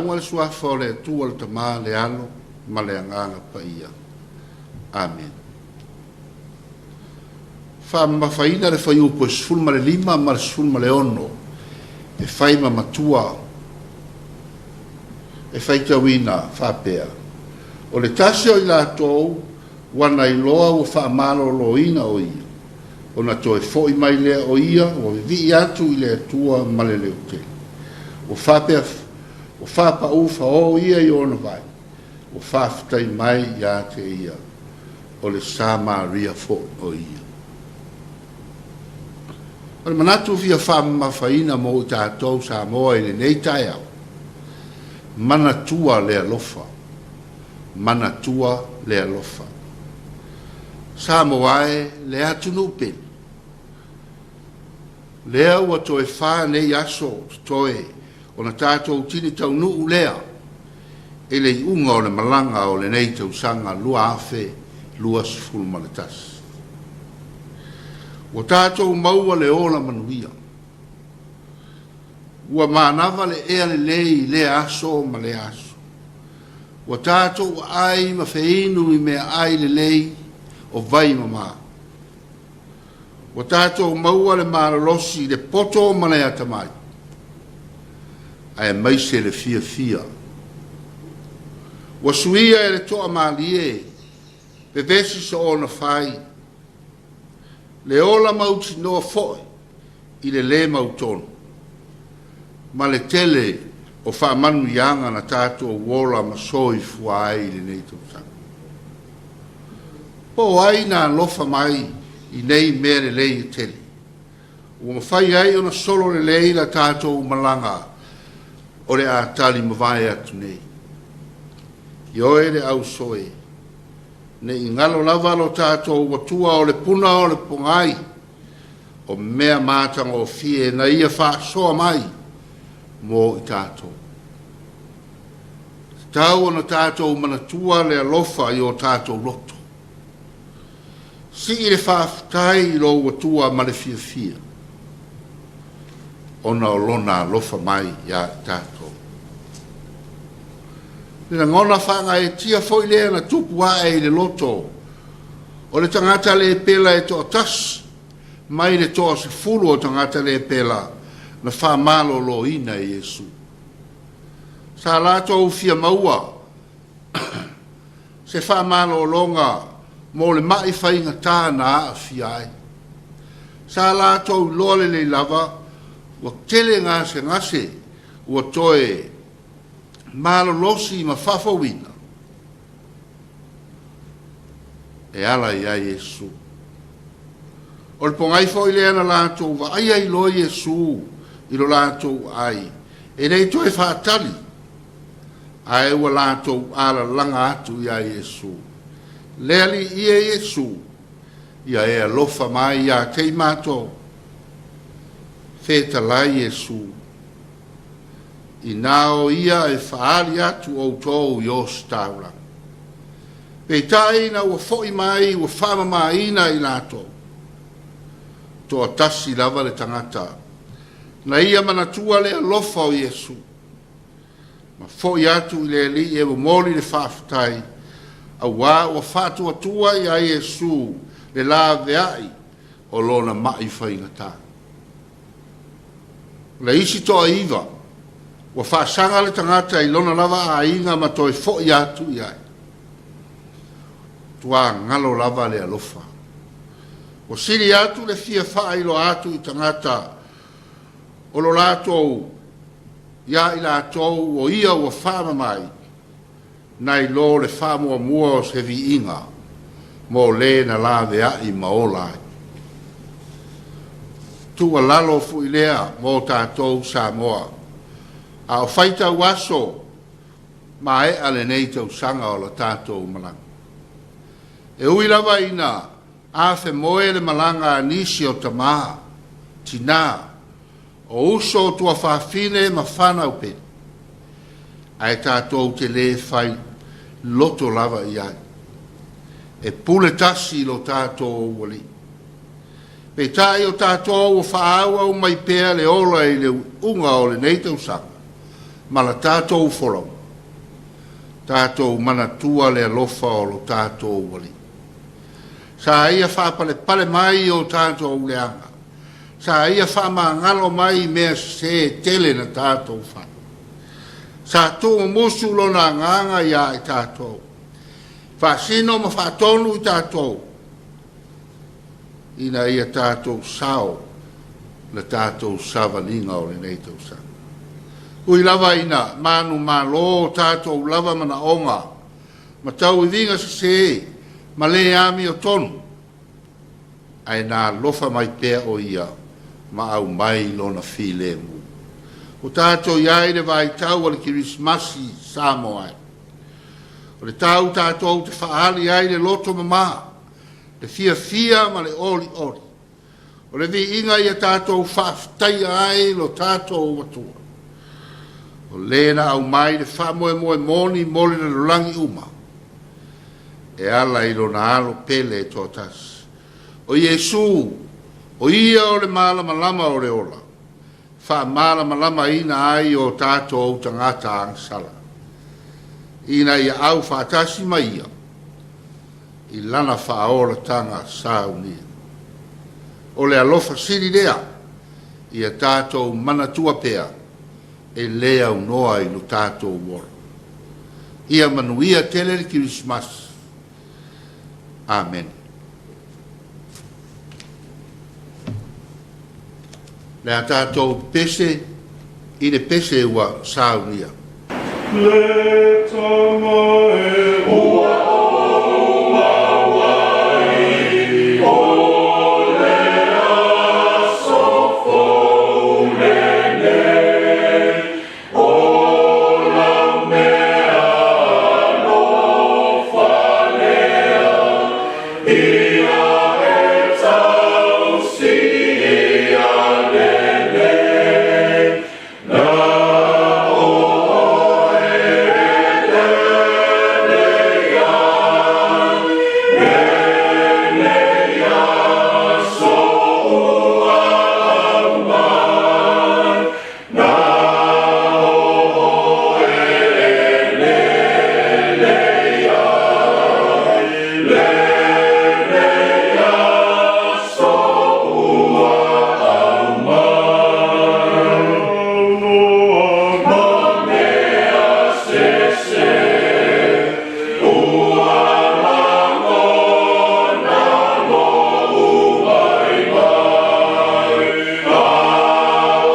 lauga le Suafa o le Atua le Tama, le Alo ma le Agaga Paia. Amene. Faamamafaina le fuaiupu e 15 ma le 16 e fai ma matua e faitauina faapea, O le tasi o i latou ua na iloa ua faamaloloina o ia, ona toe foi mai lea o ia ua vivii atu i le Atua ma le leotele. Ua faapea, ua faapaū faō ia i ona vai, ua faafetai mai ia te ia, o le Samaria foi o ia. O le manatu fia faamamafaina mo i tatou Samoa i lenei taeao, manatua le alofa, manatua le alofa. Samoa e, le atunuu pele, lea ua toe fa nei aso totoe ona tatou tini taunuu lea i le iuga o le malaga o lenei tausaga 2021. Ua tatou maua le ola manuia. Ua manava le ea lelei i lea aso ma lea aso. Ua tatou aai ma feinu i meaai lelei o vai mama. Ua tatou maua le malolosi i le poto ma le atamai, aemaise le fiafia. Ua suia e le toamalie vevesi soona fai, le ola mautinoa foi i le lē mautonu, ma le tele o faamanuiaga na tatou ola ma soifua ai i lenei tausaga. Po o ai na alofa mai i nei mea lelei e tele, ua mafai ai ona solo lelei la tatou malaga o le a tali mavae atu nei. Ioe le ausoe, ne i galo lava lo tatou Atua o le puna o le pogai, o mea matagofie na ia faasoa mai mo i tatou. Tatau ona tatou manatua le alofa i o tatou loto. Sii le faafetai i lou Atua ma le fiafia, ona o Lona alofa mai iā i tatou. Le lagona faagaeetia foi lea na tupu ae i le loto o le tagata le pela e toatasi mai le toasefulu o tagata le pela na faamaloloina e Iesu. Sa latou fia maua se faamalologa mo le ma'i faigata na aafia ai. Sa latou iloa lelei lava ua tele gasegase ua toe malolosi ma faafouina e ala iā Iesu. O le pogai foi lea na latou vaai ai loa Iesu i lo latou aai, e le i toe faatali, ae ua latou alalaga atu iā Iesu. Le Alii e Iesu, ia e alofa mai iā te i matou. Fetalai Iesu, Inā o ia e faaali atu outou i ositaulaga. Peitai ina ua foi mai ua faamamaina i latou. Toatasi lava le tagata na ia manatua le alofa o Iesu, ma foi atu i le Alii e momoli le faafetai, auā ua faatuatua iā Iesu le laveai o lona ma'i faigata. O le isi toaiva, ua faasaga le tagata i lona lava aiga ma toe foi atu i ai. Ua galo lava le alofa. Ua sili atu le fia faailoa atu i tagata o lo latou iā i latou o ia ua faamamaina nai lo le faamuamua o se viiga mo le na laveai ma ola ai. Tuualalo foi lea mo tatou Samoa, a o faitau aso maea lenei tausaga o la tatou malaga. E ui lava ina afemoe le malaga a nisi o tama, tina, o uso o tuafafine ma fanau pele, ae tatou te lē fai loto lava i ai. E pule tasi lo tatou Alii. Peitai o tatou ua faaauau mai pea le ola i le uiuga o lenei tausaga, ma la tatou folauga, tatou manatua le alofa o lo tatou Alii. Sa ia faapalepale mai i o tatou leaga, sa ia faamagalo mai i mea sese e tele na tatou fai. Sa tuumumusu lona agaga iā i tatou, faasino ma faatonu i tatou, ina ia tatou sao le tatou savaliga o lenei tausaga. Ui lava ina manumalo o tatou lava manaoga ma tauiviga sese ma le amiotonu, ae na alofa mai pea o Ia ma aumai Lona filemu. Ua tatou i ai i le vaitau o le Kerisimasi i Samoa e. O le tau tatou te faaali ai le loto mama, le fiafia ma le olioli. O le viiga ia tatou faafetaia ai lo tatou Atua. O le na aumai le faamoemoe moni mo le lalolagi uma, e ala i lona Alo pele e toatasi. O Iesu, o Ia o le malamalama o le ola, faamalamalamaina ai o tatou tagata agasala, ina ia au faatasi ma Ia i Lana faaolataga saunia. O le alofa sili lea ia tatou manatua pea e le aunoa i lo tatou ola. Ia manuia tele le Kerisimasi. Amene. Le a tatou pese i le pese ua saunia. Le tama e ua ou maua ai o le aso fou lenei, o lau mea alofa lea, ia e tausi ia lelei, na oe elele ai, lenei aso ua aumai, na oe elele ai, lenei aso ua aumai. Ma mea sese ua lagona lou vaivai, a o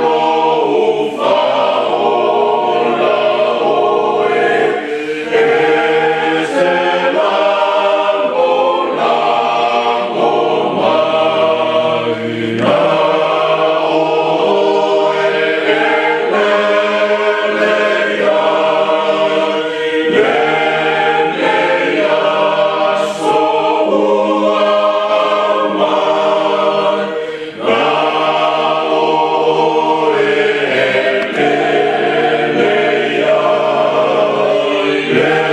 lou faaola oe, e te lagolago mai, na oe elele ai, lenei aso ua aumai, na oe elele ai,